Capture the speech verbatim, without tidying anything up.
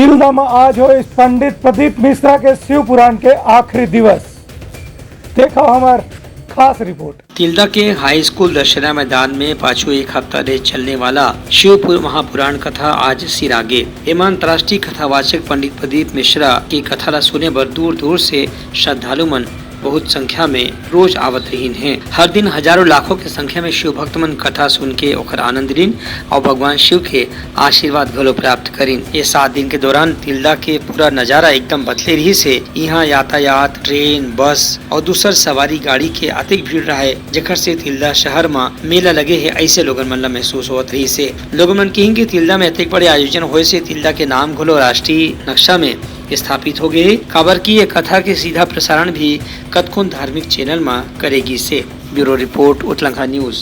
तिल्दा म आज होइस पंडित प्रदीप मिश्रा के शिव पुराण के आखिरी दिवस। देखव हमर खास रिपोर्ट। तिल्दा के हाई स्कूल दशहरा मैदान में पाछू एक हफ्ता ले चलने वाला शिव पुर-, महापुराण कथा आज सिरागे। एमा अंतर्राष्ट्रीय कथावाचक पंडित प्रदीप मिश्रा की कथा ला सुने बर दूर-दूर से श्रद्धालु मन बहुत संख्या में रोज आवत रहिन हे। हर दिन हजारों लाखों के संख्या में शिव भक्त मन कथा सुन के ओकर आनंद लीन और भगवान शिव के आशीर्वाद घलो प्राप्त करिन। ये सात दिन के दौरान तिल्दा के पूरा नजारा एकदम बदले रहिस हे। इहाँ यातायात, ट्रेन, बस और दूसर सवारी गाड़ी के अतेक भीड़ रहे, जेकर से तिल्दा शहर म मेला लगे हे, ऐसे लोगन मन ला महसूस होवत रहिस हे। लोगन मन किहिन कि तिल्दा में अतेक बड़े आयोजन होए से तिल्दा के नाम घलो राष्ट्रीय नक्शा में स्थापित हो गए हे, काबर कि ये कथा के सीधा प्रसारण भी कतकोन धार्मिक चैनल म करे गिस हे। Bureau report, Utlangha news.